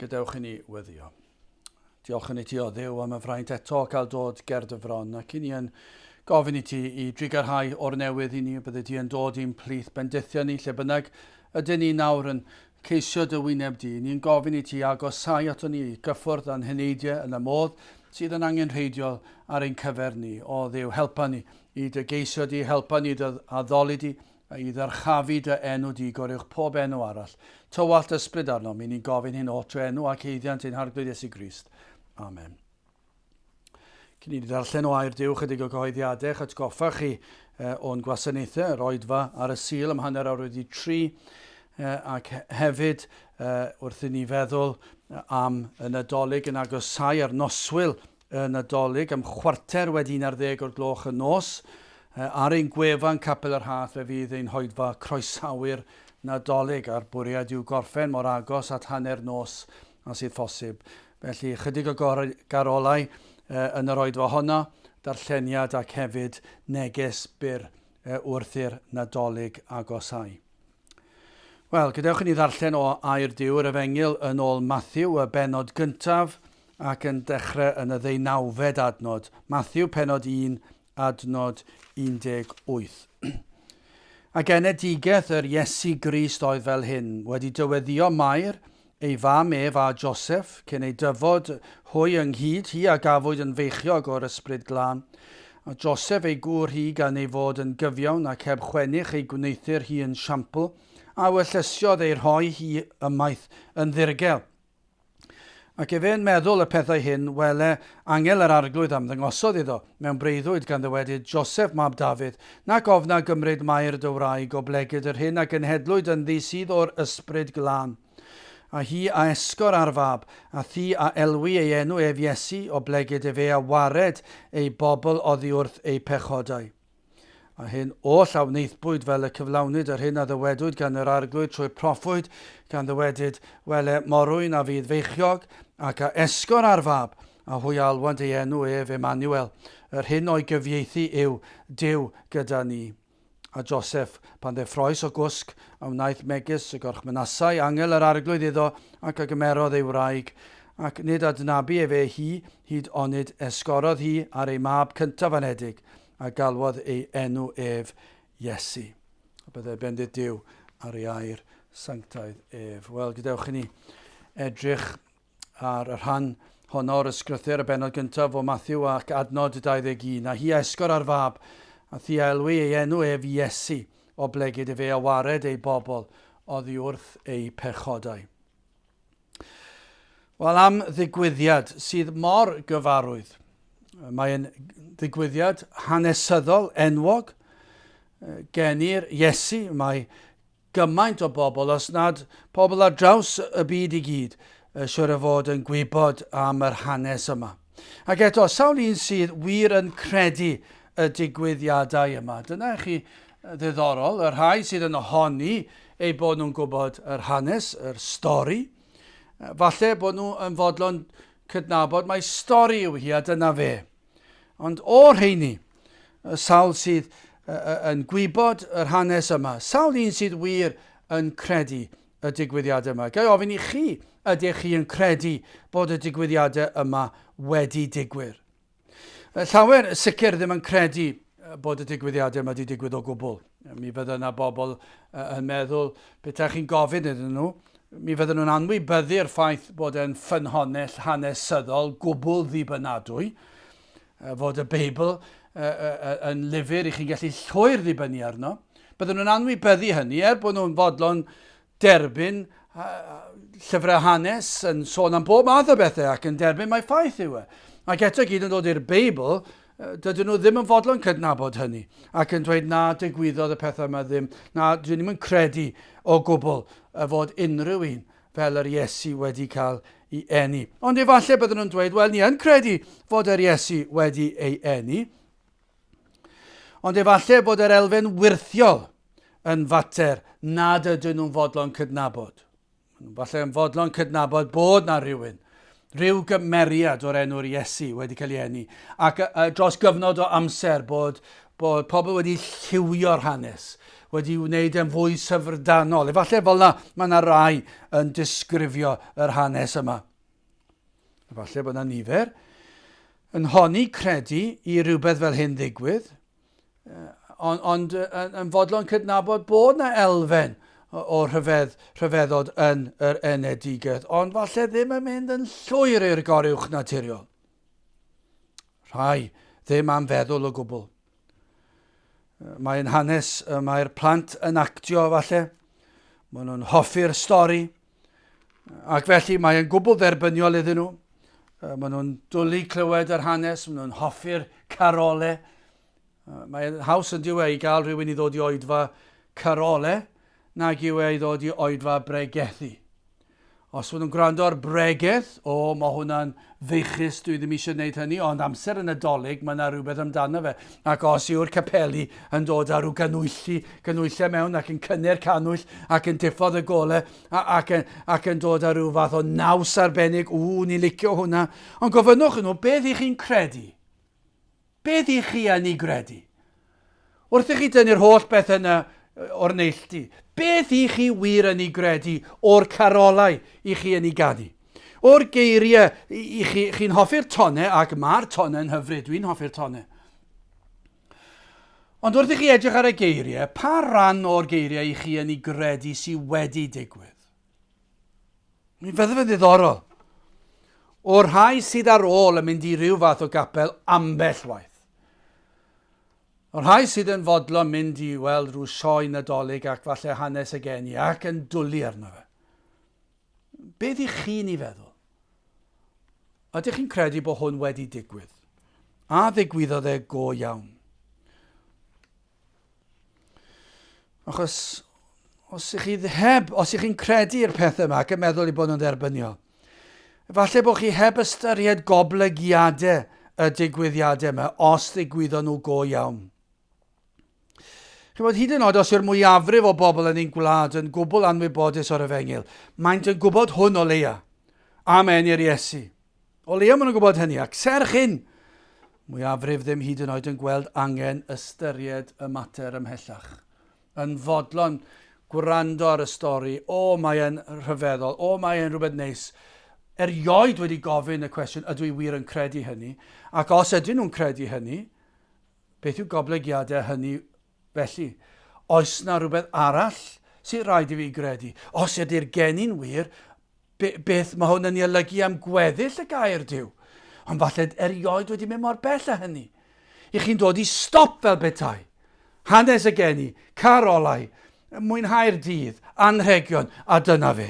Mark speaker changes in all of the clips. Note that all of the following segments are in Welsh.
Speaker 1: Gadewch i ni weddio. Diolch yn i ti o Dduw am y fraint eto o cael dod ger dy fron ac i ni yn gofyn i ti i drugarhau o'r newydd i ni y bydde di yn dod i'n plith bendithio ni lle bynnag ydyn ni nawr yn ceisio dy wyneb di. Ni'n gofyn i ti agosau ato ni i gyffwrdd â'n heneidiau yn y modd sydd yn angenrheidiol ar ein cyfer ni. O Dduw, helpa ni i dy geisio di, helpa ni dy addoli di, I ddyrchafu dy enw di goruwch pob enw arall. Tywallt ysbryd arnom, i ni'n gofyn hyn oll trwy enw ac haeddiant ein Harglwydd Iesu Grist. Amen. Cyn i ni ddarllen o air Duw chydig o gyhoeddiadau, eich atgoffa chi eh, o'n gwasanaethau, yr oedfa ar y Sul am 3:30, eh, ac hefyd eh, wrth i ni feddwl am y Nadolig yn agosau ar noswyl y Nadolig am 11:15 o'r gloch y nos. Ar ein gwefan Capel yr Rhath fe fydd ein hoedfa croesawu'r Nadolig a'r bwriad yw gorffen mor agos at hanner nos a sydd phosib. Felly chydig o garolau yn yr oedfa honno, darlleniad ac hefyd neges byr wrth i'r Nadolig agosau. Wel, gadewch i ni ddarllen o Air Duw, yr Efengyl yn ôl Mathew, y bennod gyntaf, ac yn dechrau yn y ddeunawfed adnod. Mathew, pennod 1, adnod 18. A genedigaeth yr Iesu Grist oedd fel hyn, wedi dyweddio Mair, ei fam ef a Joseph, cyn ei dyfod hwy ynghyd, hi a gafwyd yn feichiog o'r Ysbryd Glân. A Joseph ei gŵr hi, gan ei fod yn gyfiawn ac heb chwennych ei gwneuthur hi yn siampl, a ewyllysiodd ei rhoi hi ymaith yn ddirgel. Ac efe yn meddwl y pethau hyn, wele, angel yr Arglwydd ymddangosodd iddo mewn breuddwyd, gan ddywedyd, Joseph mab Dafydd, nac ofna gymryd Mair dy wraig, oblegid yr hyn a genhedlwyd ynddi sydd o'r Ysbryd Glân. A hi a esgor ar fab, a thi a elwi ei enw ef Iesu, oblegid efe a wared ei bobl oddi wrth eu pechodau. A hyn oll a wnaethpwyd fel y cyflawnid yr hyn a ddywedwyd gan yr Arglwydd trwy'r proffwyd, gan ddywedyd, Wele, morwyn a fydd feichiog, ac a esgor ar fab, a hwy a alwant ei enw ef Emmanuel, yr hyn o'i gyfieithu yw, Duw gyda ni. A Joseph, pan ddeffroes o gwsg, a wnaeth megis y gorchmynasai angel yr Arglwydd iddo, ac a gymerodd ei wraig, ac nid adnabu efe hi, hyd onid esgorodd hi ar ei mab cyntaf anedig, a galwodd ei enw ef Iesu. A byddai bendith Duw ar ei air sanctaidd ef. Wel, gadewch i ni edrych Ar y rhan honno o'r ysgrythur, y bennod gyntaf o Mathew ac adnod 21, a hi a esgor ar fab, a thi a elwi ei enw ef Iesu, oblegid efe a wared ei bobl oddi wrth eu pechodau. Wel, am ddigwyddiad sydd mor gyfarwydd. Mae'n ddigwyddiad hanesyddol enwog. Geni'r Iesu, mae gymaint o bobl, os nad pobl ar draws y byd i gyd, siwr o fod yn gwybod am yr hanes yma. Ac eto, sawl un sydd wir yn credu y digwyddiadau yma? Dyna i chi ddiddorol, y rhai sydd yn honni eu bod nhw'n gwybod yr hanes, yr stori, falle bod nhw yn fodlon cydnabod mai stori yw hi a dyna fe. Ond o'r rheini, y sawl sydd yn gwybod yr hanes yma, sawl un sydd wir yn credu y digwyddiadau yma. Ga i ofyn i chi, ydych chi yn credu bod y digwyddiadau yma wedi digwydd? Llawer sicr ddim yn credu bod y digwyddiadau yma wedi digwydd o gwbl. Mi fydda yna bobl yn meddwl, petai chi'n gofyn iddyn nhw, mi fydden nhw'n anwybyddu'r ffaith bod e'n ffynhonnell hanesyddol gwbl ddibynadwy, fod y Beibl yn lyfr i chi'n gallu llwyr ddibynnu arno. Bydden nhw'n anwybyddu hynny, er bod nhw'n fodlon derbyn llyfrau hanes yn sôn am bob math o bethau ac yn derbyn mai ffaith yw e. Ac eto gyd yn dod i'r Beibl, dydyn nhw ddim yn fodlon cydnabod hynny ac yn dweud na digwyddodd y pethau yma ddim, na dyn ni'n credu o gwbl y fod unrhyw un fel yr Iesu wedi cael ei eni. Ond efallai byddwn nhw'n dweud, wel, ni yn credu fod yr Iesu wedi ei eni. Ond efallai bod yr elfen wyrthiol yn fater nad ydyn nhw'n fodlon cydnabod. Maen nhw'n falle yn fodlon cydnabod bod na rhywun, rhyw gymeriad o'r enw'r Iesu wedi cael ei eni, ac dros gyfnod o amser bod, bod pobl wedi lliwio'r hanes, wedi wneud e'n fwy syfrdanol. Efallai fel yna mae yna rai yn disgrifio yr hanes yma. Efallai bod yna nifer yn honni credu i rhywbeth fel hyn ddigwydd, ond, ond yn, yn fodlon cydnabod bod yna elfen o rhyfedd, rhyfeddod yn yr enedigaeth, ond falle ddim yn mynd yn llwyr i'r goruwch naturiol. Rhai ddim am feddwl o gwbl. Mae'n hanes y mae'r plant yn actio falle. Maen nhw'n hoffi'r stori. Ac felly mae'n gwbl dderbyniol iddyn nhw. Maen nhw'n dwlu clywed yr hanes, maen nhw'n hoffi'r carole. Mae'n haws yn diwe i gael rhywun i ddod i oedfa carole nag yw e i ddod i oedfa bregethu. Os fod nhw'n gwrando ar bregeth, o, mae hwnna'n feichus, dwi ddim eisiau gwneud hynny, ond amser y Nadolig, mae yna rhywbeth amdano fe. Ac os yw'r capeli yn dod â rhyw ganwyllu, ganwyllau mewn ac yn cynnu'r canwyll ac yn diffodd y gole ac, yn, ac yn dod â rhyw fath o naws arbennig, ww, ni'n licio hwnna. Ond gofynnwch nhw, beth i chi'n credu? Beth i chi yn ei gredu? Wrth i chi dynnu'r holl beth yna o'r neilltu, beth i chi wir yn ei gredu o'r carolau i chi yn ei ganu? O'r geiriau i chi, chi'n hoffi'r tonau, ac mae'r tonau yn hyfryd, dwi'n hoffi'r tonau. Ond wrth i chi edrych ar y geiriau, pa ran o'r geiriau i chi yn ei gredu sydd wedi digwydd? Mi fydde fe'n ddiddorol. O'r rhai sydd ar ôl yn mynd i ryw fath o gapel ambell waith. O'r rhai sydd yn fodlon mynd i weld rhyw sioe Nadolig ac falle hanes y geni ac yn dwlu arno fe. Beth i chi'n ei feddwl? Ydych chi'n credu bod hwn wedi digwydd? A ddigwyddodd e go iawn? Achos os ych chi heb, os ych chi'n credu'r pethau yma ac yn meddwl eu bod nhw'n dderbyniol, efallai bod chi heb ystyried goblygiadau y digwyddiadau yma os ddigwyddon nhw go iawn. Chymod, hyd yn oed os yw'r mwyafrif o bobl yn ein gwlad yn gwbl anwybodus o'r efengyl, maent yn gwybod hwn o leia. Amen i'r Iesu. O leia maen nhw'n gwybod hynny, ac serch hyn, mwyafrif ddim hyd yn oed yn gweld angen ystyried y mater ymhellach. Yn fodlon gwrando ar y stori, o mae e'n rhyfeddol, o mae e'n rhywbeth neis. Erioed wedi gofyn y cwestiwn, ydw i wir yn credu hynny? Ac os ydyn nhw'n credu hynny, beth yw goblygiadau hynny felly? Oes na rhywbeth arall sydd rhaid i fi gredu? Os ydy'r geni'n wir, Be, beth mae hwn yn ei olygu am gweddill y gair Duw? Ond falle erioed wedi mynd mor bell â hynny. I chi'n dod i stop fel petai. Hanes y geni, carolau, mwynhau'r dydd, anrhegion, a dyna fe.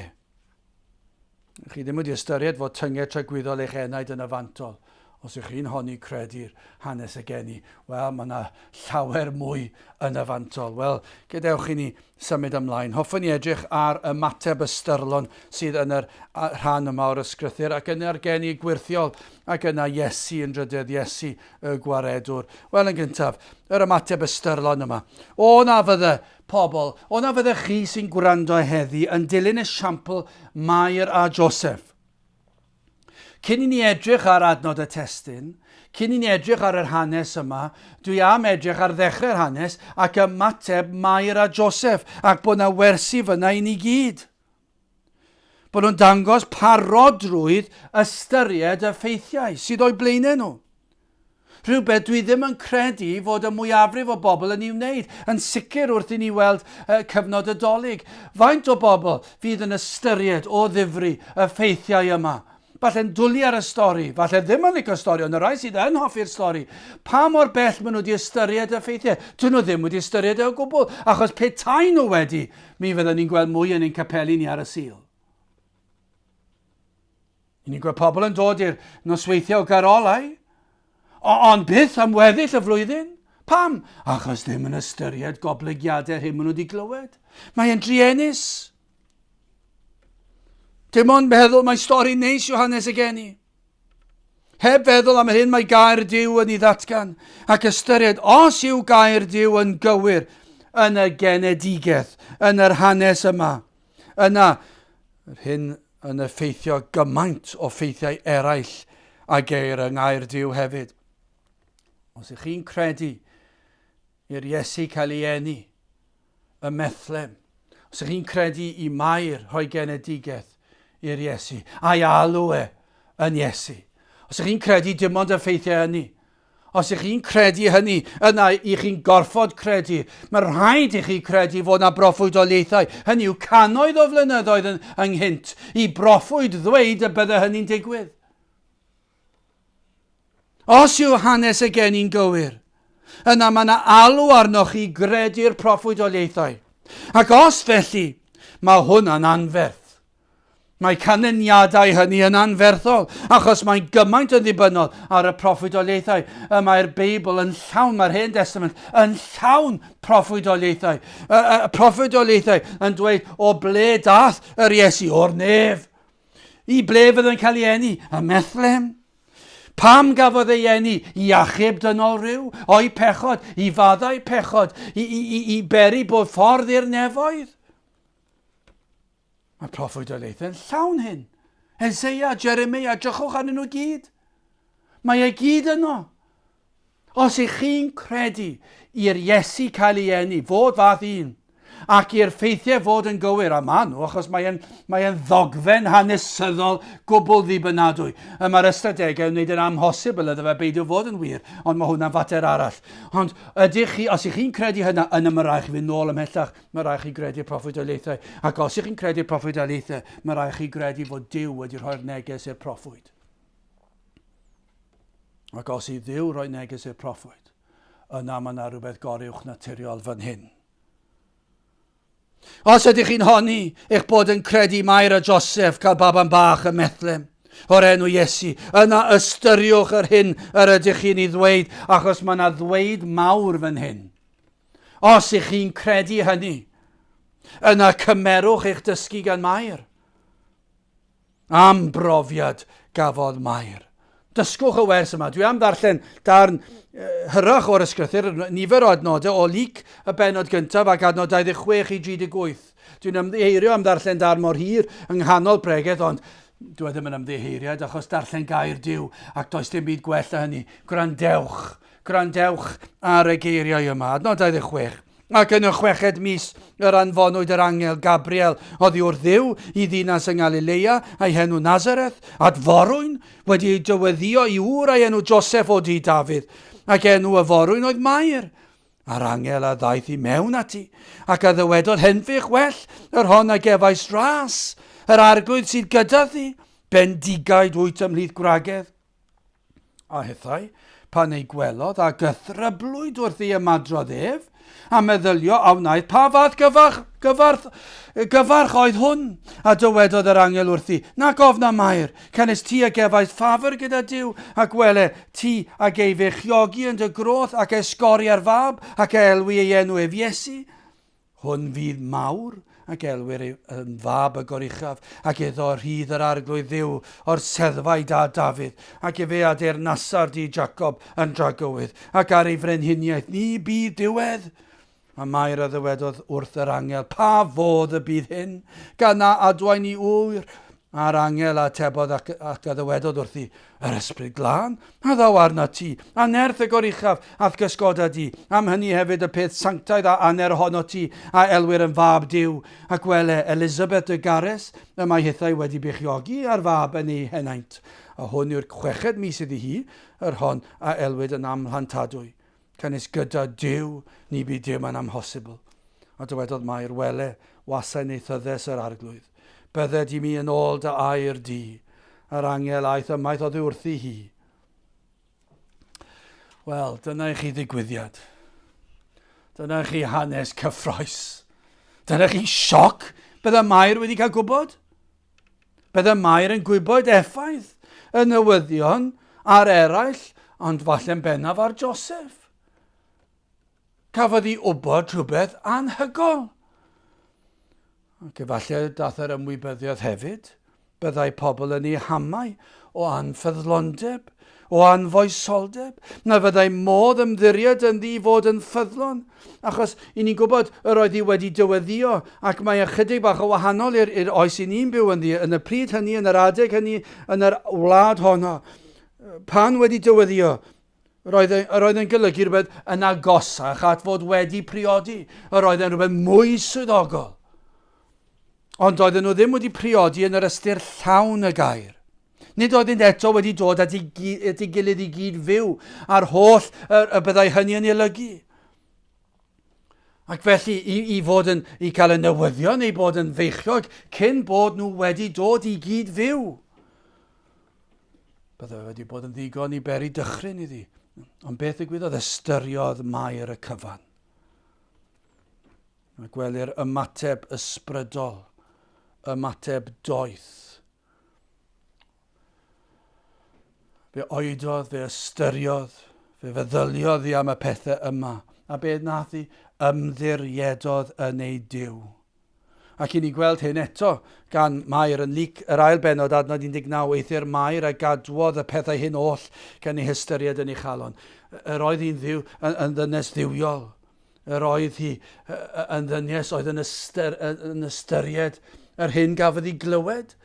Speaker 1: Chi ddim wedi ystyried fod tynged tragwyddol eich enaid yn y fantol. Os ych chi'n honni credu'r hanes y geni, wel, mae yna llawer mwy yn y fantol. Wel, gadewch i ni symud ymlaen. Hoffwn i edrych ar ymateb ystyrlon sydd yn yr rhan yma o'r ysgrythur ac yna'r geni gwyrthiol ac yna Iesu yn drydedd, Iesu y gwaredwr. Wel, yn gyntaf, yr ymateb ystyrlon yma. O na fydde pobl, o na fydde chi sy'n gwrando heddi yn dilyn esiampl Mair a Joseph. Cyn i ni edrych ar adnod y testun, cyn i ni edrych ar yr hanes yma, dwi am edrych ar ddechrau'r hanes ac ymateb Mair a Joseph ac bod na wersi fyna i ni gyd. Bod nhw'n dangos parodrwydd ystyried y ffeithiau sydd o'u blaenau nhw. Rhywbeth dwi ddim yn credu fod y mwyafrif o bobl yn ei wneud, yn sicr wrth i ni weld cyfnod y Dolig. Faint o bobl fydd yn ystyried o ddifri y ffeithiau yma? Falle'n dwlu ar y stori, falle ddim yn licio stori, ond y rhai sydd yn hoffi'r stori, pa mor bell maen nhw wedi ystyried y ffeithiau? Dyn nhw ddim wedi ystyried e o gwbl, achos petai nhw wedi, mi fydden ni'n gweld mwy yn ein capeli ni ar y Sul. I ni'n gweld pobl yn dod i'r nosweithiau o garolau, ond byth am weddill y flwyddyn. Pam? Achos ddim yn ystyried goblygiadau'r hyn maen nhw wedi glywed. Mae e'n druenus. Dim ond meddwl mae stori neis yw hanes y geni. Heb feddwl am yr hyn mae gair Duw yn ei ddatgan, ac ystyried os yw gair Duw yn gywir yn y genedigaeth, yn yr hanes yma. Yna, yr hyn yn effeithio gymaint o ffeithiau eraill a geir yng Ngair Duw hefyd. Os ych chi'n credu i'r Iesu cael ei eni ym Methlem, os ych chi'n credu i Mair rhoi genedigaeth i'r Iesu, a'i alw e yn Iesu, os ych chi'n credu dim ond y ffeithiau hynny, Os ych chi'n credu hynny, yna i chi'n gorfod credu. Mae rhaid i chi credu fod na broffwydoliaethau, hynny yw cannoedd o flynyddoedd yn, ynghynt, i broffwyd ddweud y bydde hynny'n digwydd. Os yw hanes y geni'n gywir, yna mae yna alw arnoch chi gredu'r proffwydoliaethau. Ac os felly, mae hwnna'n anferth. Mae canlyniadau hynny yn anferthol, achos mae'n gymaint yn ddibynnol ar y proffwydoliaethau. Y mae'r Beibl yn llawn, mae'r Hen Testament yn llawn proffwydoliaethau. Y, y, y proffwydoliaethau yn dweud o ble dath yr Iesu o'r nef. I ble fydd yn cael ei eni? Ym Methlehem. Pam gafodd ei eni? I achub dynol rhyw, o'i pechod, i faddau pechod, i, i, i, i beri bod ffordd i'r nefoedd. Mae proffwydoliaethau'n llawn hyn. Eseia, Jeremia, drychwch arnyn nhw gyd. Mae e gyd yno. Os ych chi'n credu i'r Iesu cael ei eni, fod fath un, ac i'r ffeithiau fod yn gywir, a maen nhw, achos mae'n mae e'n ddogfen hanesyddol gwbl ddibynadwy. Y mae'r ystadegau yn wneud yn amhosibl iddo fe beidio fod yn wir, ond mae hwnna'n fater arall. Ond ydych chi, os ych chi'n credu hynna, yna mae rhaid chi fynd nôl ymhellach. Mae rhaid chi gredu'r proffwydoliaethau. Ac os ych chi'n credu'r proffwydoliaethau, mae rhaid chi gredu fod Duw wedi rhoi'r neges i'r proffwyd. Ac os i Dduw roi neges i'r proffwyd, yna mae yna rhywbeth goruwch naturiol fan hyn. Os ydych chi'n honni eich bod yn credu Mair a Joseph cael baban bach ym Methlem, o'r enw Iesu, yna ystyriwch yr hyn yr ydych chi'n ei ddweud, achos mae yna ddweud mawr fan hyn. Os ych chi'n credu hynny, yna cymerwch eich dysgu gan Mair. Am brofiad gafodd Mair. Dysgwch y wers yma. Dwi am ddarllen darn hyrach o'r ysgrythyr, nifer o adnodau o Luc y bennod gyntaf ac adnod 26 i 38. Dwi'n ymddiheirio am ddarllen darn mor hir yng nghanol pregeth, ond dwi e ddim yn ymddiheiriad achos darllen gair Duw ac does dim byd gwell na hynny. Gwrandewch Gwrandewch ar y geiriau yma. Adnod 26. Ac yn y chweched mis yr anfonwyd yr angel Gabriel oddi wrth Dduw i ddinas yng Ngalileia, a'i henw Nazareth, at forwyn, wedi ei dyweddio i ŵr a'i enw Joseph o dŷ Dafydd, ac enw y forwyn oedd Mair. A'r angel a ddaeth i mewn ati, ac a ddywedodd, Henfych well, yr hon a gefais ras, yr arglwydd sydd gyda thi, bendigaid wyt ymhlith gwragedd. A hithau, pan ei gwelodd, a gythryblwyd wrth ei ymadrodd ef, a meddylio a wnaeth pa fath gyfarch, gyfarch, gyfarch oedd hwn. A dywedodd yr angel wrthi, Nac ofna Mair, canys ti a gefaist ffafr gyda Duw, ac wele, ti a gei feichiogi yn dy groth, ac esgori ar fab, ac a elwi ei enw ef Iesu. Hwn fydd mawr, ac elwir ef yn Fab y Goruchaf, ac iddo rhydd yr Arglwydd Dduw o'r seddfau da Dafydd, ac efe a deyrnasar di Jacob yn dragywydd, ac ar ei frenhiniaeth ni bydd diwedd. A Mair a ddywedodd wrth yr angel, Pa fodd y bydd hyn, gan na adwaen i ŵyr? A'r angel a atebodd ac, ac a ddywedodd wrthi, Yr Ysbryd Glân a ddaw arnat ti, a nerth y Goruchaf a'th gysgoda di. Am hynny hefyd y peth sanctaidd a aner ohono ti, a elwir yn fab Duw. Ac wele, Elisabeth dy gares, y mae hithau wedi beichiogi ar fab yn ei henaint. A hwn yw'r chweched mis iddi hi, yr hon a elwid yn amhlantadwy. Canys gyda Duw ni bu dim yn amhosibl. A dywedodd Mair, Wele, wasain eithyddus yr Arglwydd. Bydded i mi yn ôl dy air di. A'r angel aeth ymaith oddi wrthi hi. Wel, dyna i chi ddigwyddiad. Dyna i chi hanes cyffroes. Dyna chi sioc. Bydde Mair wedi cael gwybod. Bydde Mair yn gwybod effaith y newyddion ar eraill, ond falle'n bennaf ar Joseph. Cafodd hi wybod rhywbeth anhygol. Ac efallai dath yr ymwybyddiaeth hefyd. Byddai pobl yn ei hamau o anffyddlondeb, o anfoesoldeb, na fyddai modd ymddiried ynddi i fod yn ffyddlon, achos i ni'n gwybod yr oedd hi wedi dyweddio, ac mae ychydig bach o wahanol i'r, i'r oes i ni'n byw ynddi, yn y pryd hynny, yn yr adeg hynny, yn yr wlad honno. Pan wedi dyweddio, Roedd, yr oedd yn golygu rhywbeth yn agosach at fod wedi priodi. Yr oedd yn rhywbeth mwy swyddogol. Ond doedden nhw ddim wedi priodi yn yr ystyr llawn y gair. Nid oeddynt eto wedi dod at ei, at ei gilydd i gyd fyw a'r holl y, y byddai hynny yn ei olygu. Ac felly i, i fod yn, i cael y newyddion ei bod yn feichiog cyn bod nhw wedi dod i gyd fyw. Byddai wedi bod yn ddigon i beri dychryn iddi. Ond beth ddigwyddodd? Ystyriodd Mair y cyfan. Mae gwelir ymateb ysbrydol, ymateb doeth. Fe oedodd, fe ystyriodd, fe feddyliodd hi am y pethau yma. A beth nath hi? Ymddiriedodd yn ei Duw. Ac i ni gweld hyn eto gan Mair yn Luc yr ail bennod adnod 19, eithr Mair a gadwodd y pethau hyn oll gan eu hystyried yn ei chalon. Yr oedd hi'n ddiw, yn, yn ddynes ddiwiol. Yr oedd hi yn ddynes oedd yn, ystyr, yn ystyried yr hyn gafodd ei glywed.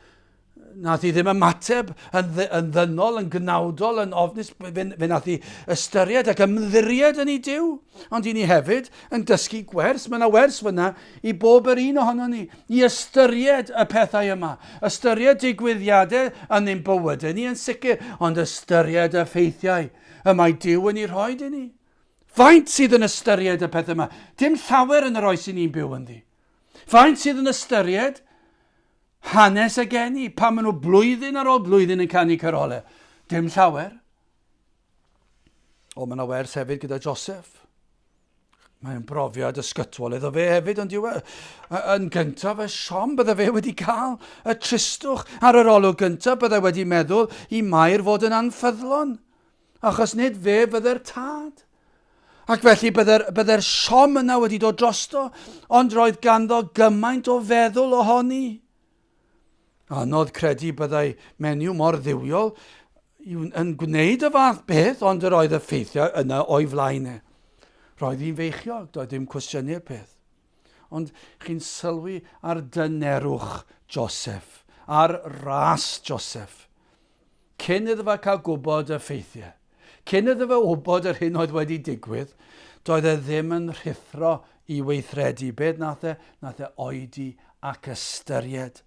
Speaker 1: Nath hi ddim ymateb yn, yn ddynol, yn gnawdol, yn ofnus. Fe, fe nath hi ystyried ac ymddiried yn ei Duw. Ond i ni hefyd yn dysgu gwers. Mae yna wers fyna i bob yr un ohono ni. I ystyried y pethau yma. Ystyried digwyddiadau yn ein bywydau ni yn sicr. Ond ystyried y ffeithiau y mae Duw yn ei rhoi i ni. Faint sydd yn ystyried y pethau yma? Dim llawer yn yr oes i ni'n byw ynddi. Faint sydd yn ystyried hanes y geni, pan maen nhw blwyddyn ar ôl blwyddyn yn canu carolau? Dim llawer. O, mae yna wers hefyd gyda Joseph. Mae'n brofiad ysgytwol iddo fe hefyd, ond yw e, yn gyntaf y siom bydde fe wedi cael y tristwch ar yr olwg gyntaf bydde wedi meddwl i Mair fod yn anffyddlon. Achos nid fe fydde'r tad. Ac felly bydde'r, bydde'r siom yna wedi dod drosto, ond roedd ganddo gymaint o feddwl ohoni. Anodd credu byddai menyw mor dduwiol yn gwneud y fath beth, ond yr oedd y ffeithiau yna o'i flaen e. Roedd hi'n feichiog, doedd dim cwestiynu'r peth. Ond chi'n sylwi ar dynerwch Joseph, ar ras Joseph. Cyn iddo fe cael gwybod y ffeithiau, cyn iddo fe wybod yr hyn oedd wedi digwydd, doedd e ddim yn rhuthro i weithredu. Beth nath e? Nath e oedi ac ystyried.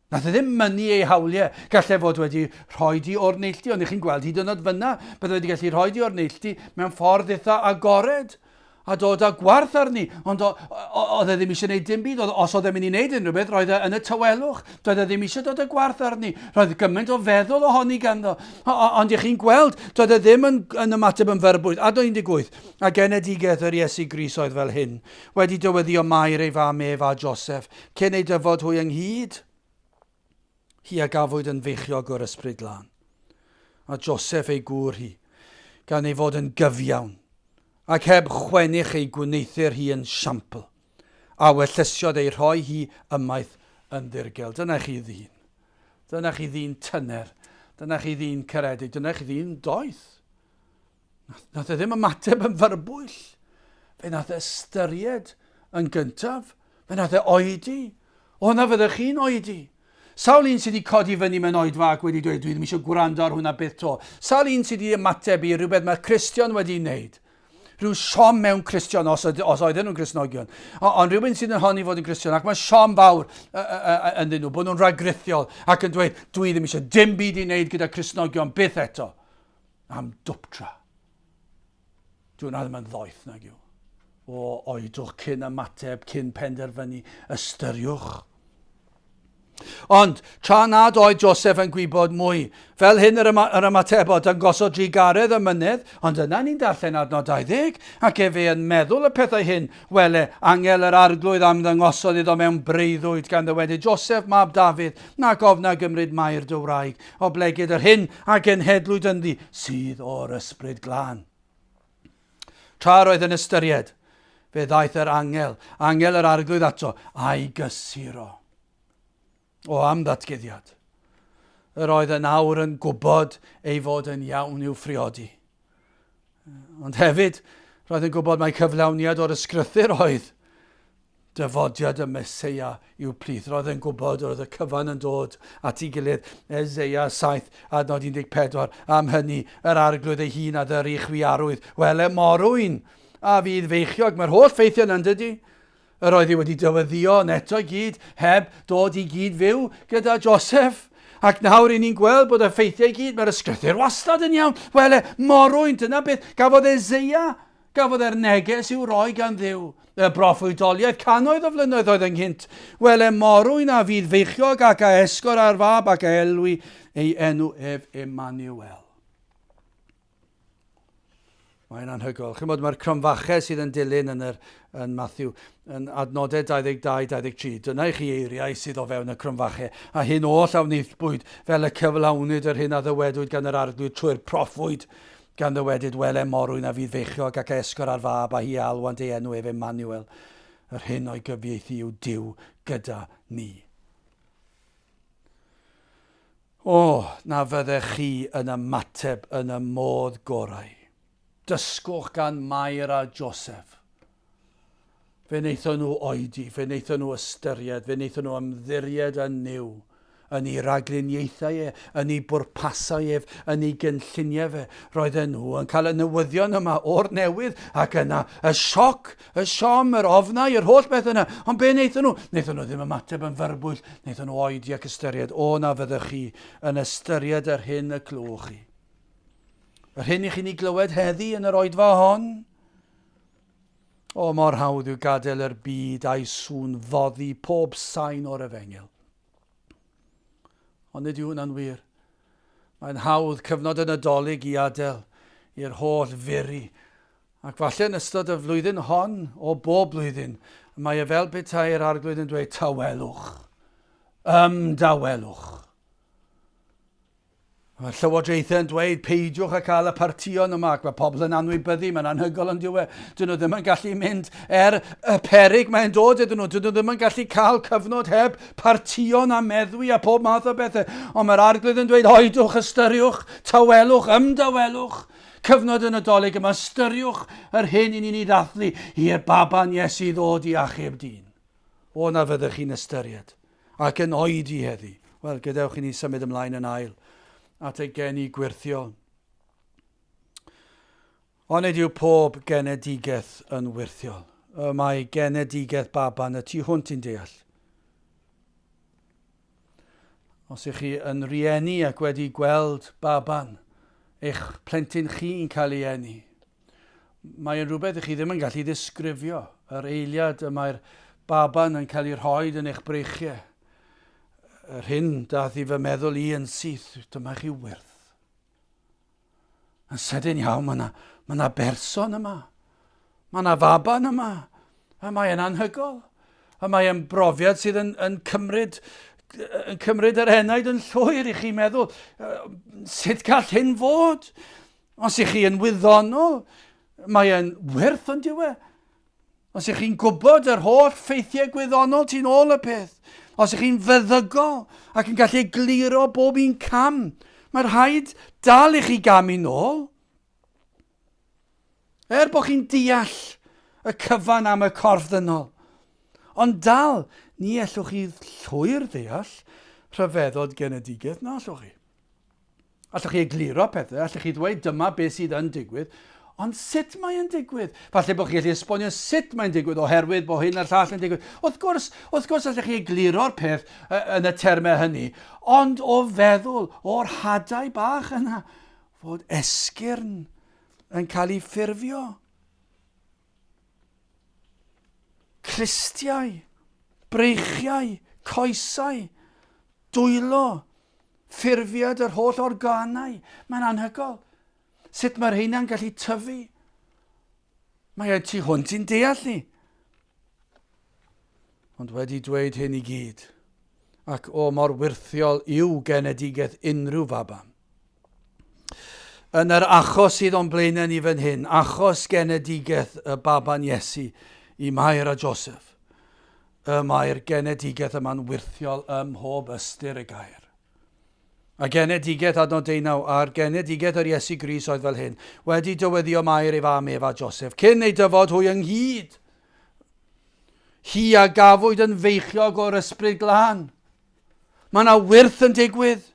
Speaker 1: Nath e ddim mynnu ei hawliau. Gallai fod wedi rhoi di o'r neilltu, ond chi'n gweld hyd yn oed fyna, bydde wedi gallu rhoi di o'r neilltu mewn ffordd eitha agored a dod â gwarth arni, ond oedd e ddim eisiau gwneud dim byd. Os oedd e'n mynd i wneud unrhyw beth, roedd e yn y tawelwch. Doedd e ddim eisiau dod â gwarth arni. Roedd gymaint o feddwl ohoni ganddo. Ond ych chi'n gweld, doedd e ddim yn, yn ymateb yn fyrbwyll. Adnod 18, a genedigaeth yr Iesu Grist oedd fel hyn, wedi dyweddio Mair ei fam ef a Joseph, cyn ei dyfod hwy ynghyd. Hi a gafwyd yn feichiog o'r Ysbryd Glân. A Joseph ei gŵr hi, gan ei fod yn gyfiawn, ac heb chwennych ei gwneuthur hi yn siampl, a wellysiodd ei rhoi hi ymaith yn ddirgel. Dyna chi ddyn. Dyna chi ddyn tyner. Dyna chi ddyn caredig. Dyna chi ddyn doeth. Nath e ddim ymateb yn fyrbwyll. Fe nath e ystyried yn gyntaf. Fe nath e oedi. O, na fyddech chi'n oedi. Sawl un sydd wedi codi fyny mewn oedfa ac wedi dweud, dwi ddim eisiau gwrando ar hwnna byth to. Sawl un sydd wedi ymateb i rhywbeth mae Cristion wedi wneud. Rhyw siom mewn Cristion, os, os oedden nhw'n Gristnogion. Ond rhywun sydd yn honni fod yn Gristion, ac mae siom fawr ynddyn nhw, bod nhw'n rhagrithiol ac yn dweud, dwi ddim eisiau dim byd i wneud gyda Cristnogion byth eto. Am dwptra. Dwi hwnna ddim yn ddoeth nag yw. O, oedwch cyn ymateb, cyn penderfynu, ystyriwch. Ond, tra nad oedd Joseph yn gwybod mwy, fel hyn yr, yma, yr ymatebodd, dangosodd drugaredd y mynydd, ond yna ni'n darllen adnod 20, ac efe yn meddwl y pethau hyn, wele, angel yr arglwydd am ddangosodd iddo mewn breuddwyd, gan ddywedyd, Joseph, mab Dafydd, nac ofna gymryd Mair dy wraig, oblegid yr hyn a genhedlwyd ynddi sydd o'r Ysbryd Glân. Tra roedd yn ystyried, fe ddaeth yr angel, angel yr arglwydd ato, a'i gysuro. O am ddatguddiad. Yr oedd yn awr yn gwybod ei fod yn iawn i'w phriodi. Ond hefyd, roedd yn gwybod mai cyflawniad o'r ysgrythur oedd. dyfodiad y Meseia i'w plith. Roedd yn gwybod roedd y cyfan yn dod at ei gilydd. Eseia 7, adnod 14. Am hynny, yr arglwydd ei hun a ddyry i chwi arwydd. Wele morwyn a fydd feichiog. Mae'r holl ffeithiau yna, dydy? Yr oedd hi wedi dyweddio yn eto i gyd heb dod i gyd fyw gyda Joseph. Ac nawr i ni'n gweld bod y ffeithiau i gyd, mae'r ysgrythur wastad yn iawn. Wele, morwyn, dyna beth gafodd Eseia, gafodd e'r neges i'w roi gan Dduw. Y broffwydoliaeth cannoedd o flynyddoedd oedd ynghynt. Wele, morwyn a fydd feichiog ac a esgor ar fab ac a elwi ei enw ef Emmanuel. Mae'n anhygoel. Chymod, mae'r cromfachau sydd yn dilyn yn, yr, yn Matthew, yn adnodau 22, 23. Dyna i chi eiriau sydd o fewn y cromfachau. A hyn oll a wnaethbwyd fel y cyflawnwyd yr hyn a ddywedwyd gan yr arglwydd trwy'r proffwyd, gan ddywedyd, Wele morwyn a fydd feichiog ac a esgor ar fab, a hi a alwant ei enw ef Emmanuel. Yr hyn o'i gyfieithu yw Duw gyda ni. O, na fyddech chi yn ymateb yn y modd gorau. Dysgwch gan Mair a Joseph. Fe wnaethon nhw oedi, fe wnaethon nhw ystyried, fe wnaethon nhw ymddiried yn Nuw, yn ei ragluniaethau e, yn ei bwrpasau ef, yn ei gynlluniau fe. Roedden nhw yn cael y newyddion yma o'r newydd ac yna y sioc Y siom, yr ofnau, yr holl beth yna. Ond be wnaethon nhw? Wnaethon nhw ddim ymateb yn fyrbwyll. Wnaethon nhw oedi ac ystyried, o na fyddech chi yn ystyried yr hyn y clywch chi. Yr hyn i chi'n ei glywed heddi yn yr oedfa hon. O, mor hawdd yw gadael yr byd a'i sŵn foddi pob sain o'r efengyl. Ond nid yw hwnna'n wir. Mae'n hawdd cyfnod y Nadolig i adael i'r holl furi Ac falle yn ystod y flwyddyn hon, o bob blwyddyn, mae e fel petai'r arglwydd yn dweud, tawelwch, ymdawelwch. Mae llywodraethau yn dweud, peidiwch â cael y partïon yma, ac mae pobl yn anwybyddu, mae'n anhygoel yn diwe. Dyn nhw ddim yn gallu mynd er y perig mae'n dod iddyn nhw. Dyn nhw ddim yn gallu cael cyfnod heb partïon a meddwi a pob math o bethau. Ond mae'r arglwydd yn dweud, oedwch, ystyriwch, tawelwch, ymdawelwch. Cyfnod y Nadolig yma, ystyriwch yr hyn i ni'n ei ddathlu i'r baban Iesu ddod i achub dyn. O na fyddech chi'n ystyried, ac yn oedi heddi. Wel, gadewch i ni symud ymlaen yn ail at y geni gwyrthiol. Onid yw pob genedigaeth yn wyrthiol? Y mae genedigaeth baban y tu hwnt i'n deall. Os ych chi yn rieni ac wedi gweld baban, eich plentyn chi'n cael ei eni, mae'n rhywbeth ych chi ddim yn gallu ddisgrifio. Yr eiliad y mae'r baban yn cael ei rhoi yn eich breichiau. Yr hyn dath i fy meddwl i yn syth, dyma chi wyrth. Yn sydyn iawn, mae yna ma na berson yma. Mae yna faban yma. A mae e'n anhygol. A mae e'n brofiad sydd yn, yn cymryd yn cymryd yr enaid yn llwyr i chi meddwl, sut gall hyn fod? Os ych chi yn wyddonol, mae e'n werth ond yw e? Os ych chi'n gwybod yr holl ffeithiau gwyddonol ti'n ôl y peth, os ych chi'n feddygol ac yn gallu egluro bob un cam, mae rhaid dal i chi gamu nôl. Er bod chi'n deall y cyfan am y corff ddynol, ond dal, ni allwch chi llwyr ddeall rhyfeddod genedigaeth, na allwch chi. Allwch chi egluro pethau, allwch chi ddweud dyma beth sydd yn digwydd, ond sut mae yn digwydd? Falle bod chi'n gallu esbonio sut mae'n digwydd oherwydd bod hyn a'r llall yn digwydd. Wrth gwrs, wrth gwrs allwch chi egluro'r peth yn y termau hynny, ond o feddwl o'r hadau bach yna fod esgyrn yn cael ei ffurfio. Clustiau, breichiau, coesau, dwylo, ffurfiad yr holl organau. Mae'n anhygoel. Sut mae'r rheina'n gallu tyfu. Mae e tu hwnt i'n deall ni. Ond wedi dweud hyn i gyd, ac o mor wyrthiol yw genedigaeth unrhyw faban. Yn yr achos sydd o'n blaenau ni fan hyn, achos genedigaeth y baban Iesu i Mair a Joseph, y mae'r genedigaeth yma'n wyrthiol ym mhob ystyr y gair. A genedigaeth adnod deunaw, a'r genedigaeth yr Iesu Grist oedd fel hyn, wedi dyweddio Mair ei fam ef a Joseph, cyn ei dyfod hwy ynghyd. Hi a gafwyd yn feichiog o'r Ysbryd Glân. Mae yna wyrth yn digwydd.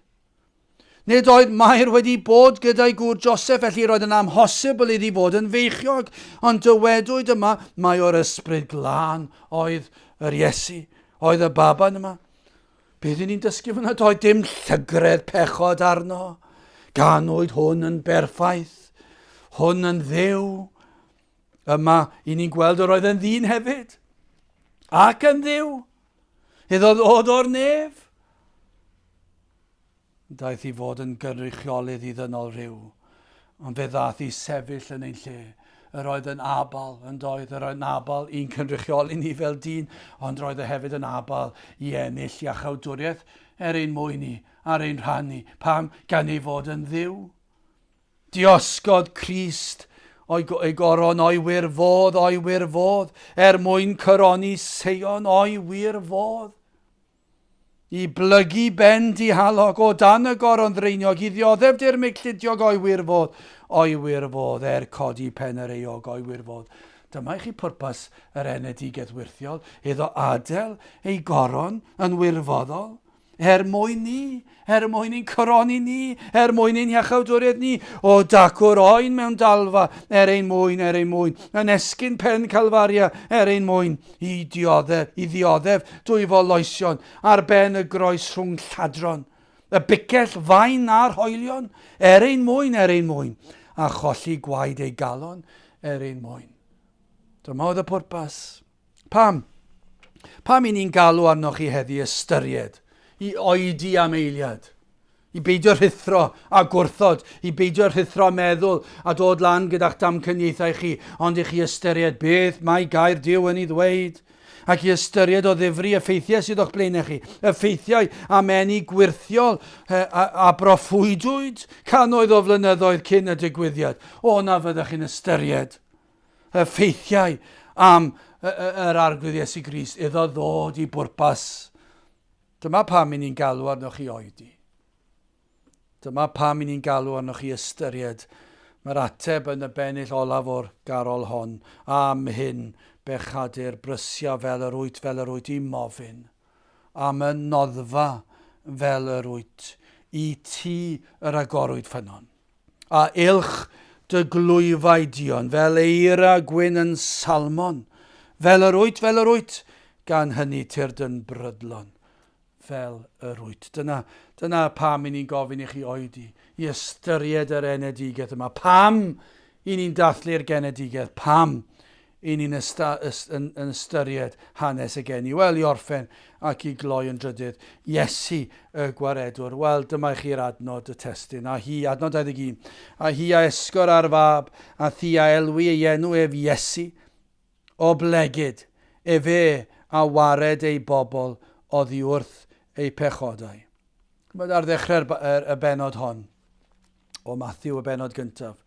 Speaker 1: Nid oedd Mair wedi bod gyda'i gŵr Joseph, felly roedd yn amhosibl iddi fod yn feichiog. Ond dywedwyd yma mai o'r Ysbryd Glân oedd yr Iesu, oedd y baban yma. Beth y'n ni'n dysgu fyna? Doedd dim llygredd pechod arno. Ganwyd hwn yn berffaith, hwn yn ddiw. Yma, i ni'n gweld yr oedd yn ddyn hefyd, ac yn ddiw. Iddo ddod o'r nef. Daeth i fod yn gynrychiolydd i ddynol rhyw, ond fe ddaeth i sefyll yn ein lle. Yr oedd yn abal, yn doedd, yr oedd yn abal i'n cynrychioli ni fel dyn, ond roedd e hefyd yn abal i ennill iachawdwriaeth er ein mwyn ni, ar ein rhan ni. Pam? Gan ei fod yn Dduw. Diosgodd Crist o'i, ei goron o'i wir fodd, o'i wir fodd, er mwyn coroni Seion o'i wir fodd. I blygu ben dihalog o dan y goron ddraeniog, i ddioddef dirmyg llidiog o'i wir fodd, o'i wir fodd, er codi pen yr euog o'i wir fodd. Dyma i chi pwrpas yr enedigaeth wyrthiol, iddo adael ei goron yn wirfoddol, Er mwyn ni, er mwyn i'n coroni ni, er mwyn ein hiachawdwriaeth ni, o dacw'r oen mewn dalfa, er ein mwyn, er ein mwyn, yn esgyn pen Calfaria, er ein mwyn, i dioddef, i ddioddef dwyfol loesion, ar ben y groes rhwng lladron, y bicell fain a'r hoelion, er ein mwyn, er ein mwyn, a cholli gwaed ei galon, er ein mwyn. Dyma oedd y pwrpas. Pam? Pam i ni'n galw arnoch chi heddi ystyried, i oedi am eiliad, i beidio rhuthro a gwrthod, i beidio rhuthro a meddwl a dod lan gyda'ch damcaniaethau chi, ond i chi ystyried beth mae gair Duw yn ei ddweud, ac i ystyried o ddifri y ffeithiau sydd o'ch blaenau chi, y ffeithiau am eni gwyrthiol a, a broffwydwyd cannoedd o flynyddoedd cyn y digwyddiad. O, na fyddech chi'n ystyried y ffeithiau am yr Arglwydd Iesu Grist iddo ddod i bwrpas. Dyma pam i ni'n galw arnoch chi oedi. Dyma pam i ni'n galw arnoch chi ystyried. Mae'r ateb yn y bennill olaf o'r garol hon. Am hyn, bechadur, brysia fel yr wyt, fel yr wyt i mofyn. Am y noddfa fel yr wyt, i ti yr agorwyd ffynnon. A ylch dy glwyfau duon, fel eira gwyn yn salmon, fel yr wyt, fel yr wyt, gan hynny tyrd yn brydlon, fel yr wyt. Dyna, dyna pam i ni'n gofyn i chi oedi, i ystyried yr enedigaeth yma. Pam i ni'n dathlu'r genedigaeth? Pam i ni'n yn, yn ystyried hanes y geni? Wel, i orffen ac i gloi yn drydydd, Iesu y Gwaredwr. Wel, dyma i chi'r adnod y testun. A hi, adnod 21, a hi a esgor ar fab, a thi a elwi ei enw ef Iesu, oblegid efe a wared ei bobl oddi wrth eu pechodau. Chymod, ar ddechrau'r y bennod hon, o Matthew y bennod gyntaf,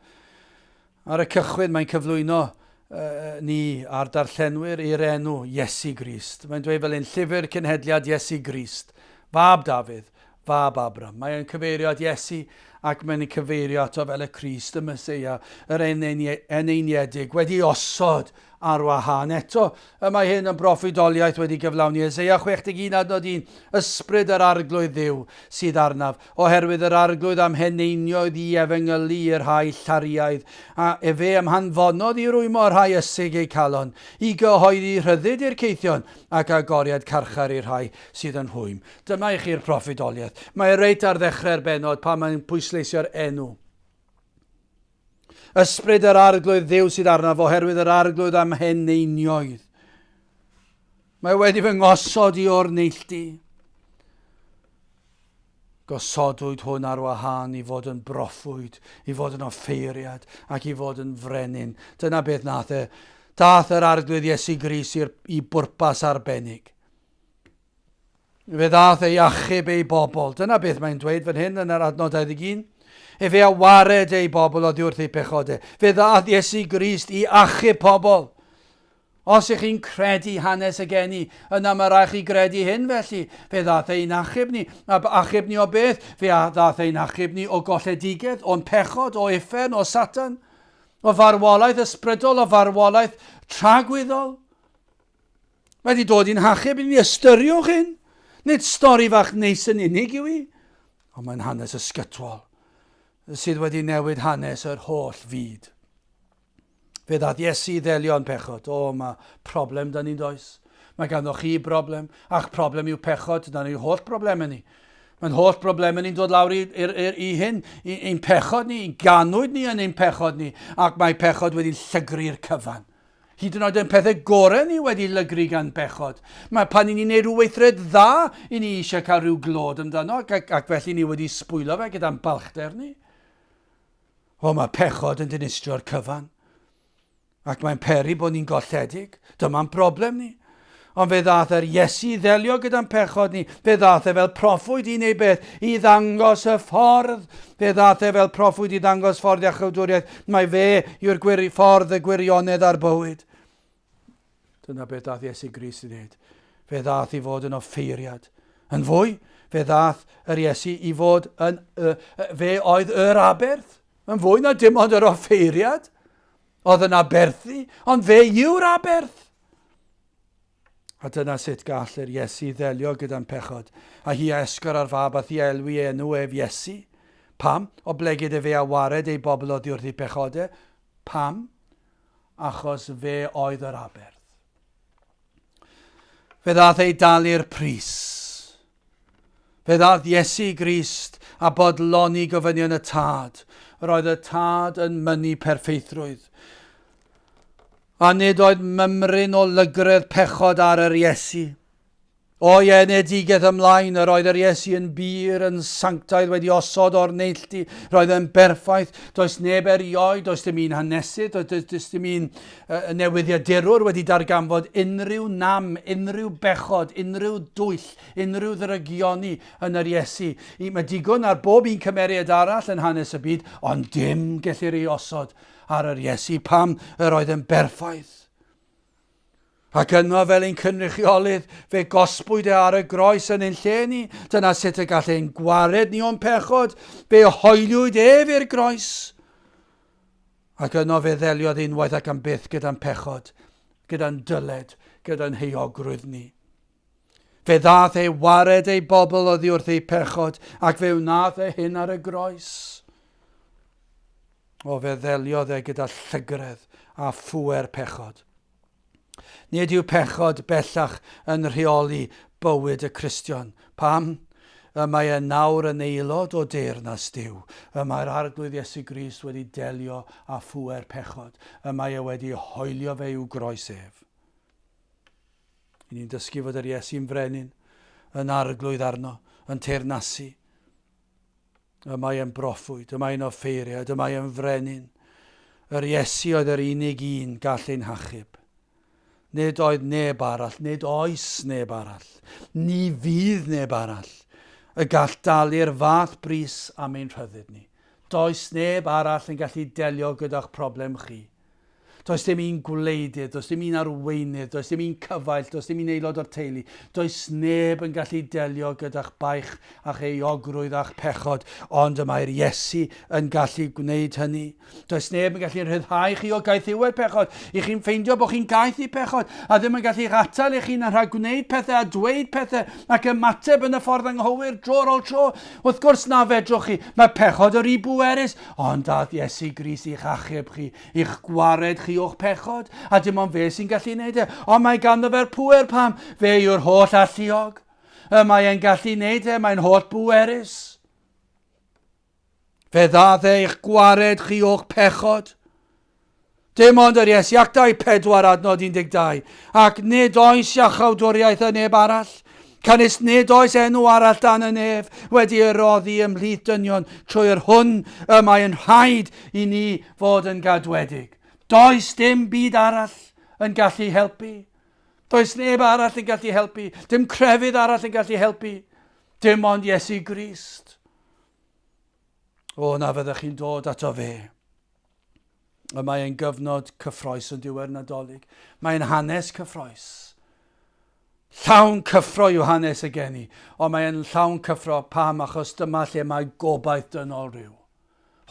Speaker 1: ar y cychwyn mae'n cyflwyno uh, ni a'r darllenwyr i'r enw Iesu Grist. Mae'n dweud fel un llyfr cenhedliad Iesu Grist, fab Dafydd, fab Abram. Mae'n cyfeirio at Iesu ac mae'n cyfeirio ato fel y Crist, y Meseia, yr eneiniedig, wedi osod ar wahân. Eto, y mae hyn yn broffwydoliaeth wedi gyflawni. Eseia 61 adnod 1, Ysbryd yr Arglwydd Dduw sydd arnaf, oherwydd yr Arglwydd a'm heneiniodd i efengylu i'r rhai llariaidd, a efe a'm hanfonodd i rwymo y rhai ysig eu calon, i gyhoeddi rhyddid i'r caethion, ac agoriad carchar i'r rhai sydd yn rhwym. Dyma i chi'r proffwydoliaeth. Mae e reit ar ddechrau'r bennod pan mae'n pwysleisio'r enw. Ysbryd yr Arglwydd Dduw sydd arnaf, oherwydd yr Arglwydd am heneinioedd. Mae wedi fy ngosod i o'r neilltu. Gosodwyd hwn ar wahân i fod yn broffwyd, i fod yn offeiriad ac i fod yn frenin. Dyna beth nath e. Dath yr Arglwydd Iesu Grist i bwrpas arbennig. Fe ddaeth ei achub ei bobl. Dyna beth mae'n dweud fan hyn yn yr adnod 21. Efe a wared ei bobl oddi wrth eu pechodau. Fe ddaeth Iesu Grist i achub pobl. Os ych chi'n credu hanes y geni, yna mae rhaid chi gredu hyn felly. Fe ddaeth ein achub ni. A achub ni o beth? Fe ddaeth ein achub ni o golledigaeth, o'n pechod, o uffern, o Satan, o farwolaeth ysbrydol, o farwolaeth tragwyddol. Mae wedi dod i'n hachub i ni ystyriwch hyn. Nid stori fach neis yn unig yw hi, ond mae'n hanes ysgytwol sydd wedi newid hanes yr holl fyd. Fe ddaeth Iesu i ddelio â'n pechod. O, mae problem da ni'n does. Mae ganddo chi broblem, a'ch problem yw pechod, dyna ni'n holl broblemau ni. Mae'n holl broblemau ni'n dod lawr i, i, i, i hyn, i, i'n pechod ni, i'n ganwyd ni yn ein pechod ni, ac mae pechod wedi llygru'r cyfan. Hyd yn oed yn pethau gorau ni wedi lygru gan bechod. Mae pan i ni'n neud rhyw weithred dda, i ni eisiau cael rhyw glod amdano, ac, ac, ac felly ni wedi sbwylo fe gyda'n balchder ni. O, mae pechod yn dinistrio'r cyfan. Ac mae'n peri bod ni'n golledig. Dyma'n broblem ni. Ond fe ddaeth yr Iesu i ddelio gyda'n pechod ni. Fe ddaeth e fel proffwyd i wneud beth? I ddangos y ffordd. Fe ddaeth e fel proffwyd i ddangos ffordd iachawdwriaeth. Mae fe yw'r gwir, ffordd, y gwirionedd a'r bywyd. Dyna beth ddaeth Iesu Grist i wneud. Fe ddaeth i fod yn offeiriad. Yn fwy, fe ddaeth yr Iesu i fod yn... fe oedd yr aberth. Yn fwy na dim ond yr offeiriad. Oedd yn aberthu, ond fe yw'r aberth. A dyna sut gall yr Iesu ddelio gyda'n pechod. A hi a esgor ar fab a thi a elwi ei enw ef Iesu. Pam? Oblegid efe a wared ei bobl oddi wrth eu pechode. Pam? Achos fe oedd yr aberth. Fe ddaeth ei dalu'r pris. Fe ddaeth Iesu Grist a bodloni gofynion y Tad. Roedd y Tad yn mynnu perffeithrwydd. A nid oedd mymryn o lygredd pechod ar yr Iesu. O'i enedigaeth ymlaen, yr oedd yr Iesu yn bur, yn sanctaidd, wedi osod o'r neilltu. Roedd yn berffaith. Does neb erioed, does dim un hanesydd, does, does, does dim un uh, newyddiadurwr wedi darganfod unrhyw nam, unrhyw bechod, unrhyw dwyll, unrhyw ddrygioni yn yr Iesu. I, mae digon ar bob un cymeriad arall yn hanes y byd, ond dim gellir ei osod ar yr Iesu pam yr oedd yn berffaith. Ac yno fel ein cynrychiolydd, fe gosbwyd e ar y groes yn ein lle ni. Dyna sut y gall ein gwared ni o'n pechod. Fe hoeliwyd ef i'r groes. Ac yno fe ddeliodd unwaith ac am byth gyda'n pechod, gyda'n dyled, gyda'n heuogrwydd ni. Fe ddaeth ei wared ei bobl oddi wrth eu pechod, ac fe wnaeth e hyn ar y groes. O, fe ddeliodd e gyda llygredd a phŵer pechod. Nid yw pechod bellach yn rheoli bywyd y Cristion. Pam? Y mae e nawr yn aelod o deyrnas Duw. Y mae'r Arglwydd Iesu Grist wedi delio â phŵer pechod. Y mae e wedi hoelio fe i'w groes ef. I ni'n dysgu fod yr Iesu'n frenin, yn arglwydd arno, yn teyrnasu. Y mae e'n broffwyd, y mae'n offeiriad, y mae e'n frenin. Yr Iesu oedd yr unig un gall ein hachub. Nid oedd neb arall, nid oes neb arall, ni fydd neb arall y gall dalu'r fath bris am ein rhyddid ni. Does neb arall yn gallu delio gyda'ch problem chi. Does dim un gwleidydd, does dim un arweinydd, does dim un cyfaill, does dim un aelod o'r teulu. Does neb yn gallu delio gyda'ch baich a'ch euogrwydd a'ch pechod, ond y mae'r Iesu yn gallu gwneud hynny. Does neb yn gallu rhyddhau chi o gaethiwed pechod. I chi'n ffeindio bod chi'n gaeth i pechod a ddim yn gallu eich atal eich hun rhag gwneud pethau a dweud pethau ac ymateb yn y ffordd anghywir dro ar ôl tro. Wrth gwrs na fedrwch chi. Mae pechod yr i bwerus, ond daeth Iesu Grist i'ch achub chi. I'ch gwared chi o'ch pechod, a dim ond fe sy'n gallu wneud e. Ond mae ganddo fe'r pŵer pam? Fe yw'r holl alluog. Y mae e'n gallu wneud e, mae'n holl bwerus. Fe ddaeth e i'ch gwared chi o'ch pechod. Dim ond yr Iesu, Actau 4 adnod 12. Ac nid oes iachawdwriaeth yn neb arall. Canys nid oes enw arall dan y nef wedi ei roddi ymhlith dynion trwy yr hwn y mae yn rhaid i ni fod yn gadwedig. Does dim byd arall yn gallu helpu. Does neb arall yn gallu helpu. Dim crefydd arall yn gallu helpu. Dim ond Iesu Grist. O, na fyddech chi'n dod ato fe. Y mae e'n gyfnod cyffroes yn diwedd Nadolig. Mae'n hanes cyffroes. Llawn cyffro yw hanes y geni, ond mae e'n llawn cyffro pam achos dyma lle mae gobaith dynol rhyw.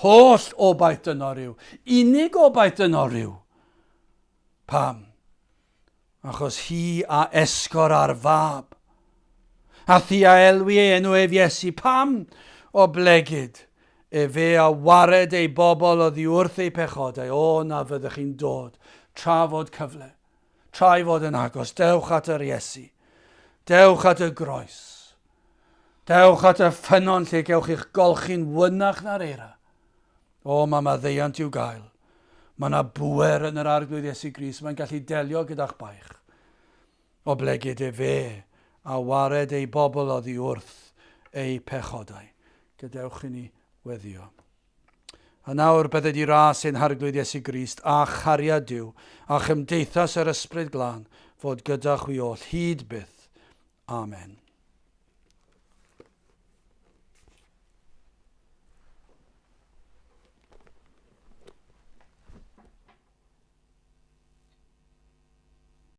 Speaker 1: Holl obaith dynol rhyw. Unig obaith dynol rhyw. Pam? Achos hi a esgor ar fab. A thi a elwi ei enw ef Iesu. Pam? Oblegid efe a wared ei bobl oddi wrth eu pechodau. O, na fyddech chi'n dod tra fod cyfle. Tra ei fod yn agos, dewch at yr Iesu. Dewch at y groes. Dewch at y ffynnon lle gewch chi'ch golchi'n wynach na'r eira. O, mae maddeuant i'w gael. Mae yna bŵer yn yr Arglwydd Iesu Grist, mae'n gallu delio gyda'ch baich. Oblegid efe a wared ei bobl oddi wrth eu pechodau. Gadewch i ni weddio. A nawr bydded i ras ein Harglwydd Iesu Grist a chariad Duw a chymdeithas yr Ysbryd Glân fod gyda chwi oll hyd byth. Amen.